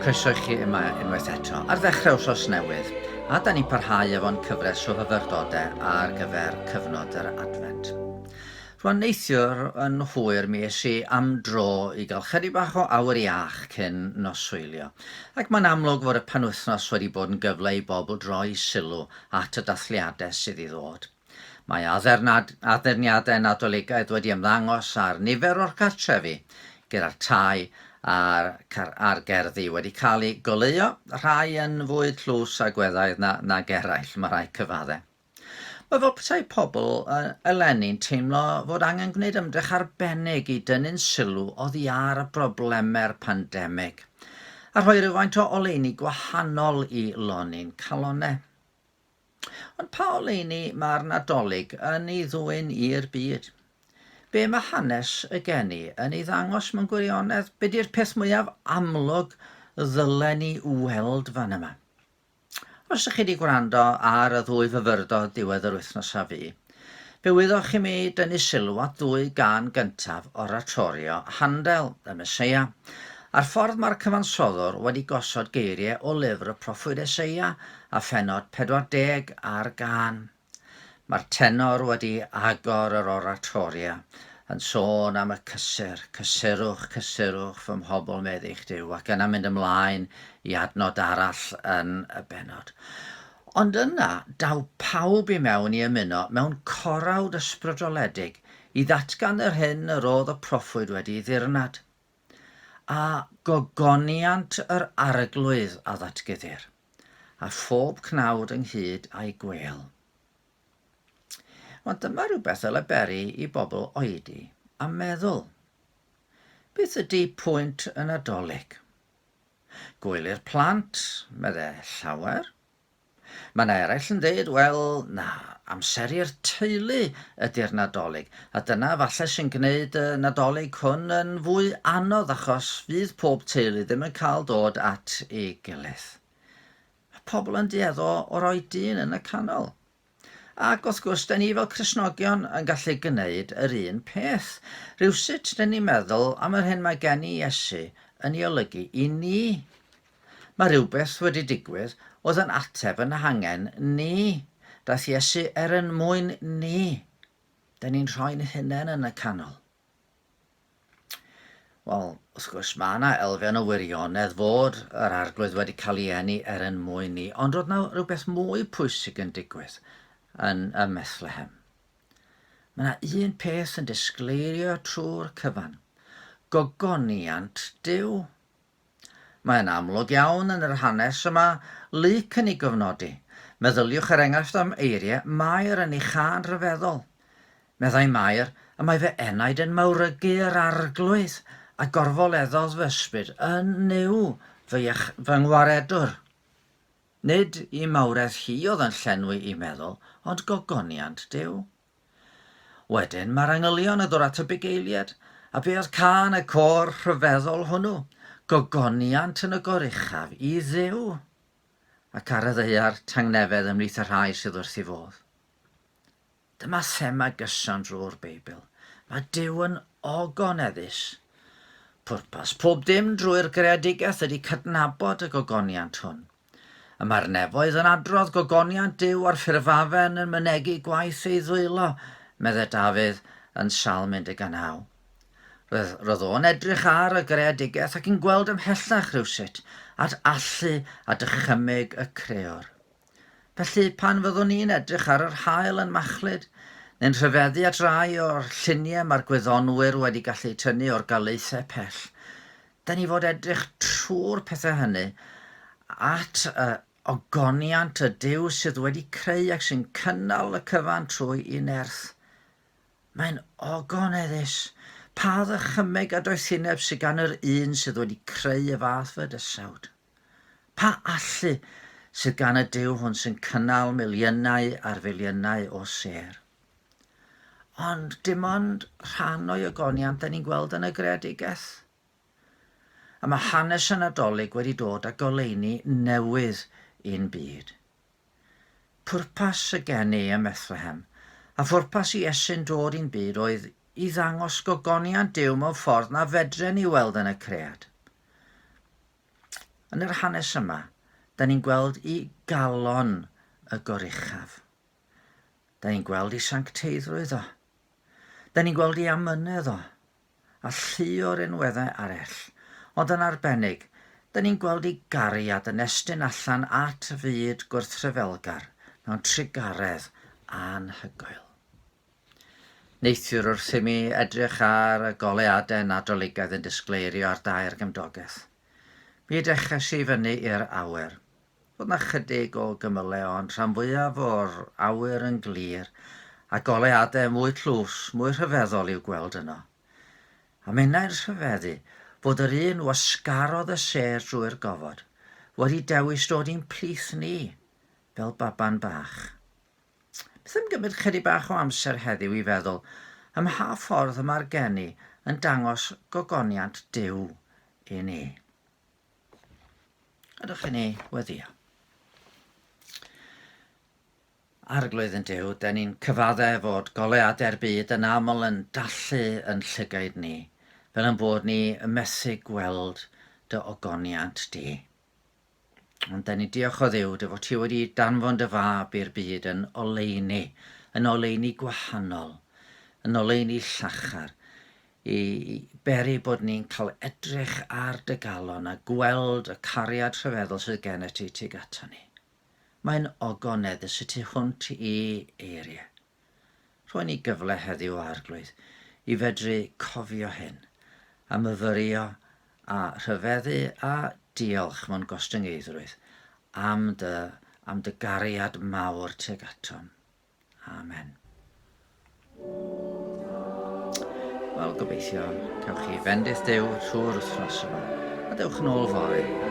Croeso i chi yma unwaith eto ar ddechrau wythnos newydd, a da ni'n parhau efo'n cyfres o fyfyrdodau ar gyfer cyfnod yr Adfent. Rwan neithiwr yn hwyr mi es i am dro i gael chydig bach o awyr iach cyn noswylio, ac mae'n amlwg fod y penwythnos wedi bod yn gyfle i bobl droi sylw at y dathliadau sydd i ddod. Mae addurniadau Nadoligaidd wedi ymddangos ar nifer o'r cartrefi, gyda'r tai a'r, a'r gerddi wedi cael eu goleuo, rhai yn fwy tlws a gweddaidd na, nag eraill, mae rhai cyfadde. Mae fel petai pobl eleni'n teimlo fod angen gwneud ymdrech arbennig i dynnu'n sylw oddi ar broblemau'r pandemig, a rhoi rhywfaint o oleuni gwahanol i lonni'n calonnau. Ond pa oleuni mae'r Nadolig yn ei ddwyn i'r byd? Be mae hanes y geni yn ei ddangos mewn gwirionedd? Be di'r peth mwyaf amlwg ddylen ni weld fan yma? Os ydych chi wedi gwrando ar y ddwy fyfyrdod diwedd yr wythnos a fu, fe wyddoch chi mi dynnu sylw at ddwy gân gyntaf oratorio Handel, y Meseia, a'r ffordd mae'r cyfansoddwr wedi gosod geiriau o lyfr y proffwyd Eseia a phennod 40 ar gân. Mae'r tenor wedi agor yr oratoria yn sôn am y cysur, cysurwch, cysurwch fy mhobl medd eich Duw, ac yna mynd ymlaen i adnod arall yn y bennod. Ond yna daw pawb i mewn i ymuno mewn corawd ysbrydoledig i ddatgan yr hyn yr oedd y proffwyd wedi ei ddirnad. A gogoniant yr Arglwydd a ddatguddir, a phob cnawd ynghyd â'i gwêl. Ond dyma rhywbeth ddyle beri i bobl oedi a meddwl. Beth ydy pwynt y Nadolig? Gŵyl i'r plant, medde llawer. Mae 'na eraill yn deud, wel, na, amser i'r teulu ydy'r Nadolig, a dyna falle sy'n gwneud y Nadolig hwn yn fwy anodd achos fydd pob teulu ddim yn cael dod at ei gilydd. Mae pobl yn dueddol o roi dyn yn y canol. Ac wrth gwrs, da ni fel Cristnogion yn gallu gwneud yr un peth. Rhywsut, da ni'n meddwl am yr hyn mae gen i Iesu yn ei olygu i ni. Mae rhywbeth wedi digwydd oedd yn ateb yn hangen ni. Daeth Iesu er yn mwyn ni. Da ni'n rhoi'n hunain yn y canol. Wel, wrth gwrs, mae yna elfen o wirionedd fod yr Arglwydd wedi cael ei eni er yn mwyn ni, ond roedd yna rhywbeth mwy pwysig yn digwydd yn ym Methlehem. Mae yna un peth yn disgleirio trwy'r cyfan, gogoniant Duw. Mae'n amlwg iawn yn yr hanes y mae Luc yn ei gofnodi. Meddyliwch er enghraifft am eiriau Mair yn ei chân rhyfeddol. Meddai Mair, Y mae fy enaid yn mawrygu yr Arglwydd, a gorfoleddodd fy ysbryd yn Nuw fy fy ngwaredwr. Nid i mawredd hi oedd yn llenwi i meddwl, ond gogoniant Duw. Wedyn mae'r angylion yn dod at y bugeiliaid, a be oedd cân y côr rhyfeddol hwnnw? Gogoniant yn y goruchaf i Dduw! Ac ar y ddaear, tangnefedd ymhlith y rhai sydd wrth ei fodd. Dyma thema gyson drwy'r Beibl. Mae Duw yn ogoneddus. Pwrpas pob dim drwy'r greadigaeth ydy cydnabod y gogoniant hwn. Y mae'r nefoedd yn adrodd gogoniant Duw a'r ffurfafen yn mynegi gwaith ei ddwylo, meddai Dafydd yn Salm 19. Roedd, roedd o'n edrych ar y greadigaeth ac yn gweld ymhellach rhywsut at allu a dychymyg y Creor. Felly, pan fyddwn ni'n edrych ar yr haul yn machlud, neu'n rhyfeddu at rai o'r lluniau mae'r gwyddonwyr wedi gallu tynnu o'r galaethau pell, Da ni fod edrych trwy'r pethau hynny at y ogoniant y Duw sydd wedi creu ac sy'n cynnal y cyfan trwy i nerth. Mae'n ogoneddus. Pa ddychymyg a doethineb sydd gan yr un sydd wedi creu y fath fydysawd? Pa allu sydd gan y Duw hwn sy'n cynnal miliynau ar filiynau o sêr? Ond dim ond rhan o'i ogoniant da ni'n gweld yn y greadigaeth. A mae hanes y Nadolig wedi dod â goleuni newydd i'n byd. Pwrpas y geni ym Methlehem, a phwrpas Iesu'n dod i'n byd oedd i ddangos gogoniant Duw mewn ffordd na fedren ni weld yn y cread. Yn yr hanes yma, da ni'n gweld i galon y goruchaf. Da ni'n gweld i sancteiddrwydd o. Da ni'n gweld i amynedd o, a llu o rinweddau arall. Ond yn arbennig, da ni'n gweld i gariad yn estyn allan at fyd gwrthryfelgar mewn trugaredd anhygoel. Neithiwr wrth i mi edrych ar y goleuadau Nadoligaidd yn disgleirio ar dair gymdogaeth, mi edrychais i fyny i'r awyr. Roedd 'na chydig o gymylau ond rhan fwyaf o'r awyr yn glir, a goleuadau mwy tlws, mwy rhyfeddol i'w gweld yno. A minnau'n rhyfeddu fod yr un wasgarodd y sêr drwy'r gofod wedi dewis dod i'n plith ni fel baban bach. Beth am gymryd chydig bach o amser heddiw i feddwl ym mha ffordd y mae'r geni yn dangos gogoniant Duw i ni? Ydych i ni weddio. Arglwydd yn Duw, den ni'n cyfaddef fod goleuadau'r byd yn aml yn dallu yn llygaid ni, fel yn bod ni yn methu gweld dy ogoniant di. Ond da ni diolch o Dduw dy fod ti wedi danfon dy fab i'r byd yn oleuni, yn oleuni gwahanol, yn oleuni llachar, i beri bod ni'n cael edrych ar dy galon a gweld y cariad rhyfeddol sydd gen ti tuag ato ni. Mae'n ogoneddus y tu hwnt i eiriau. Rhoi ni gyfle heddiw, Arglwydd, i fedru cofio hyn, a myfyrio, a rhyfeddu, a diolch mewn gostyngeiddrwydd am dy, am dy gariad mawr tuag atom. Amen. Wel, gobeithio cewch chi fendith Duw trwy'r wythnos yma, a dewch yn ôl fory.